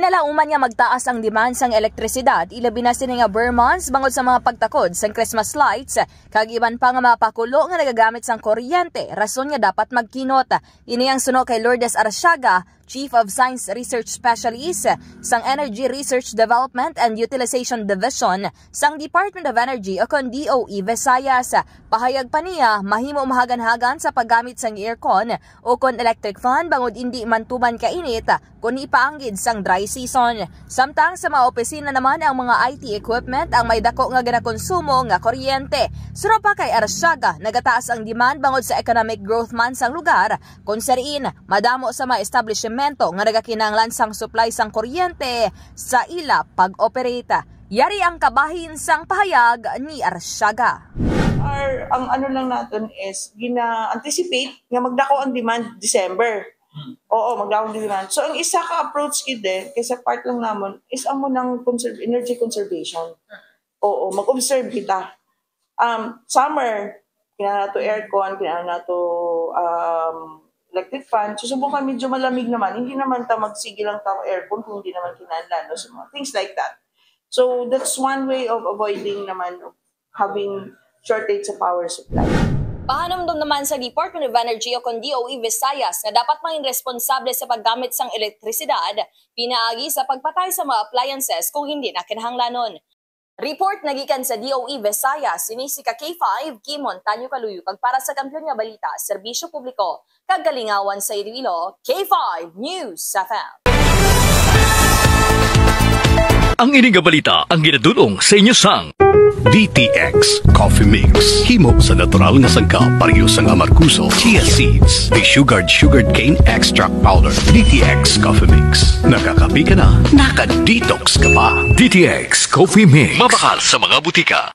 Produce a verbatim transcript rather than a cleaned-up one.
Kalauman nga magtaas ang demand sang elektrisidad, ilabi na sini nga ber months bangod sa mga pagtakod sang Christmas lights, kag iban pa nga mga pakulo nga nagagamit sang kuryente, rason nga dapat magkinot. Ini ang suno kay Lourdes Arsiaga, Chief of Science Research Specialist sang Energy Research Development and Utilization Division sang Department of Energy o kon D O E Visayas. Pahayag pa niya, mahimo mahagan-hagan sa paggamit sang aircon o kon electric fan bangod indi man tuman kainit kon ipaanggid sang dry season. Samtang sa mga opisina naman, ang mga I T equipment ang may dako nga ginakonsumo nga kuryente. Suno pa kay Arsiaga, nagataas ang demand bangod sa economic growth man sang lugar, kon sa diin madamo sa mga establishmento nga nagakinahanglan sang supply sang kuryente sa ila pag-operate. Yari ang kabahin sang pahayag ni Arsiaga. Our, ang ano lang naton is gina-anticipate nga magdako ang demand December. Oo, magdako ang demand. So ang isa ka approach gid eh, kay sa part lang namon is amo nang conserve, energy conservation. Oo, mag-observe kita. Um, summer, kinahanglan nato aircon, kinahanglan nato um, electric fan. So subukan medyo malamig naman, hindi naman ta magsige lang ta aircon kung hindi naman kinahanglan, no? So, mga things like that. So that's one way of avoiding naman of having shortage sa power supply. Pahanumdom naman sa Department of Energy o kon D O E Visayas nga dapat mangin responsable sa paggamit sang elektrisidad pinaagi sa pagpatay sa mga appliances kung hindi na kinahanglanon. Report nagikan sa D O E Visayas, ini si ka K five, Kimon Tanyo Kaluyo, kag para sa Kampiyon nga Balita, Serbisyo Publiko, kag Kalingawan sa Iloilo, K five News F M. Ang ini nga balita ang ginadul-ong sa inyo sang D T X Coffee Mix. Himo sa natural nga sangkap, pareho sang amargoso, chia seeds, desugared sugarcane extract powder. D T X Coffee Mix. Nakakape ka na, naka-detox ka pa. D T X Coffee Mix. Mabakal sa mga butika.